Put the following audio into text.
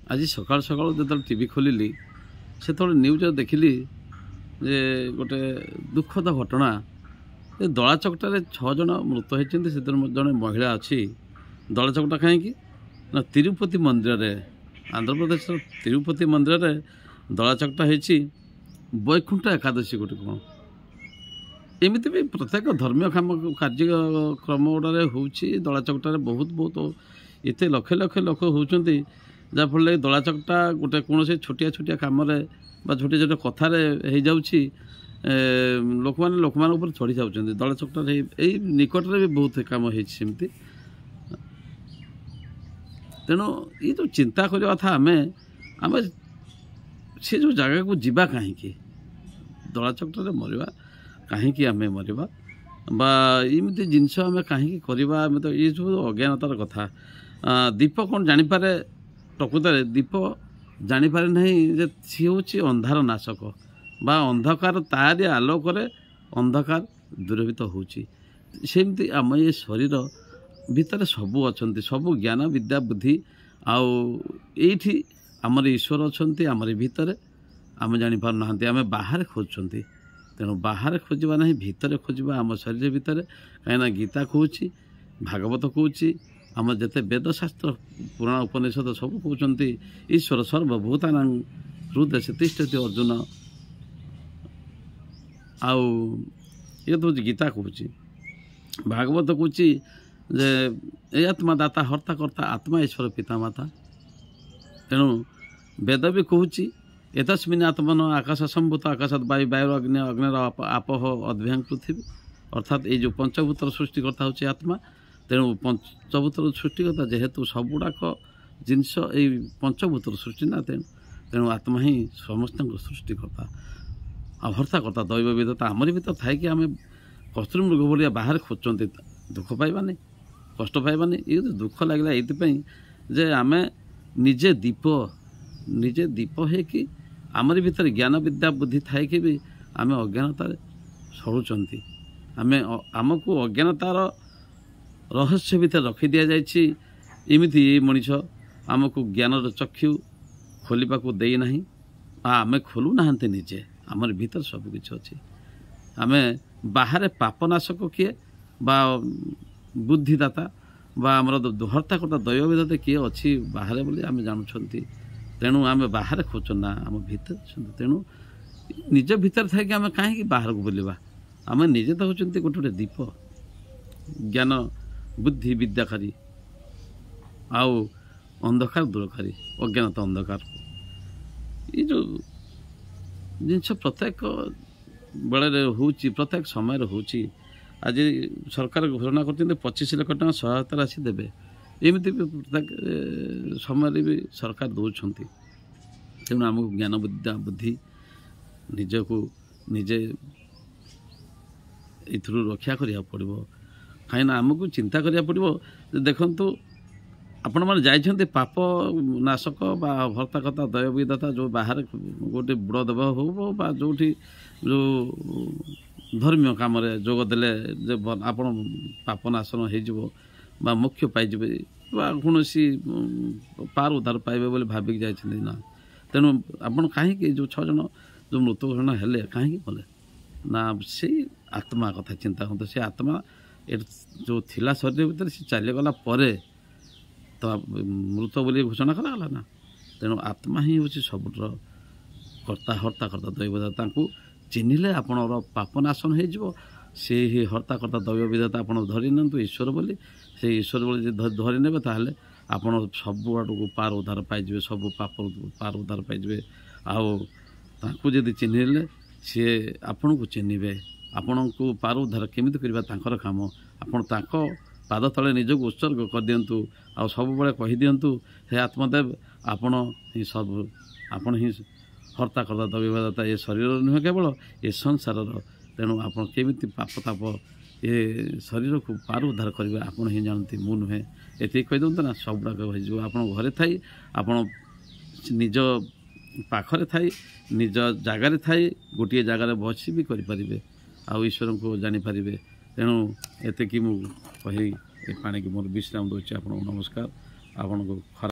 ଆଜି ସକାଳୁ ସକାଳୁ ଯେତେବେଳେ ଟିଭି ଖୋଲିଲି ସେତେବେଳେ ନ୍ୟୁଜ୍ରେ ଦେଖିଲି ଯେ ଗୋଟେ ଦୁଃଖଦ ଘଟଣା, ଏ ଦଳାଚକଟାରେ 6 ଜଣ ମୃତ ହୋଇଛନ୍ତି, ସେଥିରୁ ଜଣେ ମହିଳା ଅଛି। ଦଳାଚକଟା କାହିଁକି ନା ତିରୁପତି ମନ୍ଦିରରେ, ଆନ୍ଧ୍ରପ୍ରଦେଶର ତିରୁପତି ମନ୍ଦିରରେ ଦଳାଚକଟା ହେଇଛି। ବୈକୁଣ୍ଠ ଏକାଦଶୀ ଗୋଟେ କ'ଣ ଏମିତି ବି ପ୍ରତ୍ୟେକ ଧର୍ମୀୟ କାମ କାର୍ଯ୍ୟକ୍ରମ ଗୁଡ଼ାରେ ହେଉଛି ଦଳାଚକଟାରେ ବହୁତ ବହୁତ ଏତେ ଲକ୍ଷ ଲକ୍ଷ ଲୋକ ହେଉଛନ୍ତି, ଯାହାଫଳରେ ଦଳାଚକଟା ଗୋଟେ କୌଣସି ଛୋଟିଆ ଛୋଟିଆ କାମରେ ବା ଛୋଟିଆ ଛୋଟିଆ କଥାରେ ହେଇଯାଉଛି। ଲୋକମାନେ ଲୋକମାନଙ୍କ ଉପରେ ଚଢ଼ି ଯାଉଛନ୍ତି ଦଳାଚକଟାରେ। ଏଇ ନିକଟରେ ବି ବହୁତ କାମ ହେଇଛି ସେମିତି। ତେଣୁ ଏଇ ଯେଉଁ ଚିନ୍ତା କରିବା କଥା, ଆମେ ଆମେ ସେ ଯେଉଁ ଜାଗାକୁ ଯିବା କାହିଁକି, ଦଳାଚକଟାରେ ମରିବା କାହିଁକି, ଆମେ ମରିବା ବା ଏମିତି ଜିନିଷ ଆମେ କାହିଁକି କରିବା? ଆମେ ତ ଏ ସବୁ ଅଜ୍ଞାନତାର କଥା। ଦୀପ କ'ଣ ଜାଣିପାରେ? ପ୍ରକୃତରେ ଦୀପ ଜାଣିପାରେ ନାହିଁ ଯେ ସିଏ ହେଉଛି ଅନ୍ଧାର ନାଶକ ବା ଅନ୍ଧକାର, ତାରି ଆଲୋକରେ ଅନ୍ଧକାର ଦୂରୀଭୂତ ହେଉଛି। ସେମିତି ଆମ ଏ ଶରୀର ଭିତରେ ସବୁ ଅଛନ୍ତି, ସବୁ ଜ୍ଞାନ ବିଦ୍ୟା ବୁଦ୍ଧି, ଆଉ ଏଇଠି ଆମର ଈଶ୍ୱର ଅଛନ୍ତି ଆମର ଭିତରେ, ଆମେ ଜାଣିପାରୁନାହାନ୍ତି, ଆମେ ବାହାରେ ଖୋଜୁଛନ୍ତି। ତେଣୁ ବାହାରେ ଖୋଜିବା ନାହିଁ, ଭିତରେ ଖୋଜିବା, ଆମ ଶରୀର ଭିତରେ। କାହିଁକିନା ଗୀତା କହୁଛି, ଭାଗବତ କହୁଛି, ଆମ ଯେତେ ବେଦଶାସ୍ତ୍ର ପୁରାଣ ଉପନିଷଦ ସବୁ କହୁଛନ୍ତି ଈଶ୍ୱର ସର୍ବଭୂତାନାଂ ହୃଦୟ ତିଷ୍ଠତି ଅର୍ଜୁନ। ଆଉ ଇଏ ତ ହେଉଛି ଗୀତା କହୁଛି, ଭାଗବତ କହୁଛି ଯେ ଏ ଆତ୍ମା ଦାତା ହର୍ତ୍ତା କର୍ତ୍ତା ଆତ୍ମା ଈଶ୍ୱର ପିତାମାତା। ତେଣୁ ବେଦ ବି କହୁଛି ଏତସ୍ମିନ୍ ଆତ୍ମନ ଆକାଶ ସମ୍ଭୂତ ଆକାଶାତ ବାୟୁ, ବାୟୁର ଅଗ୍ନି, ଅଗ୍ନିର ଆପହ ଅଦ୍ଭ୍ୟାଂ ପୃଥିବୀ। ଅର୍ଥାତ୍ ଏଇ ଯେଉଁ ପଞ୍ଚଭୂତର ସୃଷ୍ଟିକର୍ତ୍ତା ହେଉଛି ଆତ୍ମା। ତେଣୁ ପଞ୍ଚଭୂତର ସୃଷ୍ଟିକର୍ତ୍ତା ଯେହେତୁ ସବୁଗୁଡ଼ାକ ଜିନିଷ ଏଇ ପଞ୍ଚଭୂତର ସୃଷ୍ଟି ନା, ତେଣୁ ଆତ୍ମା ହିଁ ସମସ୍ତଙ୍କ ସୃଷ୍ଟିକର୍ତ୍ତା ଆଉ ହର୍ତ୍ତାକର୍ତ୍ତା ଦୈବ ବିଧାତା ଆମରି ଭିତରେ ଥାଇକି ଆମେ କସ୍ତୁରୀ ମୃଗ ଭଳିଆ ବାହାରେ ଖୋଜୁଛନ୍ତି, ଦୁଃଖ ପାଇବାନି, କଷ୍ଟ ପାଇବାନି। ଏ ଦୁଃଖ ଲାଗିଲା ଏଇଥିପାଇଁ ଯେ ଆମେ ନିଜେ ଦୀପ, ନିଜେ ଦୀପ ହେଇକି ଆମରି ଭିତରେ ଜ୍ଞାନ ବିଦ୍ୟା ବୁଦ୍ଧି ଥାଇକି ବି ଆମେ ଅଜ୍ଞାନତାରେ ସଢ଼ୁଛନ୍ତି। ଆମେ ଆମକୁ ଅଜ୍ଞାନତାର ରହସ୍ୟ ଭିତରେ ରଖି ଦିଆଯାଇଛି। ଏମିତି ଏ ମଣିଷ ଆମକୁ ଜ୍ଞାନର ଚକ୍ଷୁ ଖୋଲିବାକୁ ଦେଇନାହିଁ ବା ଆମେ ଖୋଲୁନାହାନ୍ତି ନିଜେ। ଆମର ଭିତରେ ସବୁକିଛି ଅଛି। ଆମେ ବାହାରେ ପାପନାଶକ କିଏ ବା ବୁଦ୍ଧିଦାତା ବା ଆମର ହର୍ତ୍ତାକର୍ତ୍ତା ଦୈବ ବିଧାତା କିଏ ଅଛି ବାହାରେ ବୋଲି ଆମେ ଜାଣୁଛନ୍ତି। ତେଣୁ ଆମେ ବାହାରେ ଖୋଜୁ ନା, ଆମ ଭିତରେ ଅଛନ୍ତି। ତେଣୁ ନିଜ ଭିତରେ ଥାଇକି ଆମେ କାହିଁକି ବାହାରକୁ ବୁଲିବା? ଆମେ ନିଜେ ତ ହେଉଛନ୍ତି ଗୋଟେ ଗୋଟେ ଦୀପ, ଜ୍ଞାନ ବୁଦ୍ଧି ବିଦ୍ୟାକାରୀ ଆଉ ଅନ୍ଧକାର ଦୂରକାରୀ, ଅଜ୍ଞାନତା ଅନ୍ଧକାର। ଏ ଯେଉଁ ଜିନିଷ ପ୍ରତ୍ୟେକ ବେଳରେ ହେଉଛି, ପ୍ରତ୍ୟେକ ସମୟରେ ହେଉଛି। ଆଜି ସରକାର ଘୋଷଣା କରିଛନ୍ତି 25 ଲକ୍ଷ ଟଙ୍କା ସହାୟତା ରାଶି ଦେବେ। ଏମିତି ବି ପ୍ରତ୍ୟେକ ସମୟରେ ବି ସରକାର ଦେଉଛନ୍ତି। ତେଣୁ ଆମକୁ ଜ୍ଞାନ ବିଦ୍ୟା ବୁଦ୍ଧି ନିଜକୁ ନିଜେ ଏଥିରୁ ରକ୍ଷା କରିବାକୁ ପଡ଼ିବ। କାହିଁକିନା ଆମକୁ ଚିନ୍ତା କରିବାକୁ ପଡ଼ିବ ଯେ ଦେଖନ୍ତୁ ଆପଣମାନେ ଯାଇଛନ୍ତି ପାପ ନାଶକ ବା ଭର୍ତ୍ତାକର୍ତ୍ତା ଦୈବବିଧାତା ଯେଉଁ ବାହାରେ ଗୋଟେ ବୁଡ଼ ଦେବ ହେଉ ବା ଯେଉଁଠି ଯେଉଁ ଧର୍ମୀୟ କାମରେ ଯୋଗ ଦେଲେ ଯେ ଆପଣ ପାପ ନାଶନ ହେଇଯିବ ବା ମୋକ୍ଷ ପାଇଯିବେ ବା କୌଣସି ପାର ଉଦ୍ଧାର ପାଇବେ ବୋଲି ଭାବିକି ଯାଇଛନ୍ତି ନା। ତେଣୁ ଆପଣ କାହିଁକି ଯେଉଁ 6 ଜଣ ଯେଉଁ ମୃତ୍ୟୁ ଘୋଷଣା ହେଲେ କାହିଁକି କଲେ ନା, ସେଇ ଆତ୍ମା କଥା ଚିନ୍ତା କରନ୍ତୁ। ସେ ଆତ୍ମା ଏଠି ଯେଉଁ ଥିଲା ଶରୀର ଭିତରେ, ସେ ଚାଲିଗଲା ପରେ ତ ମୃତ ବୋଲି ଘୋଷଣା କରାଗଲା ନା। ତେଣୁ ଆତ୍ମା ହିଁ ହେଉଛି ସବୁଠର କର୍ତ୍ତା, ହର୍ତ୍ତା କର୍ତ୍ତା ଦୈବଦାତା। ତାଙ୍କୁ ଚିହ୍ନିଲେ ଆପଣଙ୍କର ପାପ ନାଶନ ହେଇଯିବ। ସେ ହିଁ ହର୍ତ୍ତା କର୍ତ୍ତା ଦୈବ ବିଧାତା ଆପଣ ଧରି ନିଅନ୍ତୁ ଈଶ୍ୱର ବୋଲି। ସେଇ ଈଶ୍ୱର ବୋଲି ଯଦି ଧରି ନେବେ ତାହେଲେ ଆପଣ ସବୁ ଆଡ଼କୁ ପାର ଉଦ୍ଧାର ପାଇଯିବେ, ସବୁ ପାପ ପାର ଉଦ୍ଧାର ପାଇଯିବେ। ଆଉ ତାଙ୍କୁ ଯଦି ଚିହ୍ନିଲେ ସିଏ ଆପଣଙ୍କୁ ଚିହ୍ନିବେ। ଆପଣଙ୍କୁ ପାର ଉଦ୍ଧାର କେମିତି କରିବା ତାଙ୍କର କାମ। ଆପଣ ତାଙ୍କ ପାଦ ତଳେ ନିଜକୁ ଉତ୍ସର୍ଗ କରିଦିଅନ୍ତୁ ଆଉ ସବୁବେଳେ କହିଦିଅନ୍ତୁ, ହେ ଆତ୍ମଦେବ, ଆପଣ ହିଁ ସବୁ, ଆପଣ ହିଁ ହର୍ତ୍ତା କର୍ତ୍ତା ଦୈବଦାତା, ଏ ଶରୀର ନୁହେଁ କେବଳ ଏ ସଂସାରର। ତେଣୁ ଆପଣ କେମିତି ପାପ ତାପ ଏ ଶରୀରକୁ ପାର ଉଦ୍ଧାର କରିବେ ଆପଣ ହିଁ ଜାଣନ୍ତି, ମୁଁ ନୁହେଁ। ଏତିକି କହିଦିଅନ୍ତୁ ନା, ସବୁଗୁଡ଼ାକ ହେଇଯିବ। ଆପଣ ଘରେ ଥାଇ, ଆପଣ ନିଜ ପାଖରେ ଥାଇ, ନିଜ ଜାଗାରେ ଥାଇ ଗୋଟିଏ ଜାଗାରେ ବସି ବି କରିପାରିବେ ଆଉ ଈଶ୍ୱରଙ୍କୁ ଜାଣିପାରିବେ। ତେଣୁ ଏତିକି ମୁଁ କହି ଏ ପାଣିକି ମୋର ବିଶ୍ରାମ ଦେଉଛି। ଆପଣଙ୍କୁ ନମସ୍କାର। ଆପଣଙ୍କୁ ଖରାପ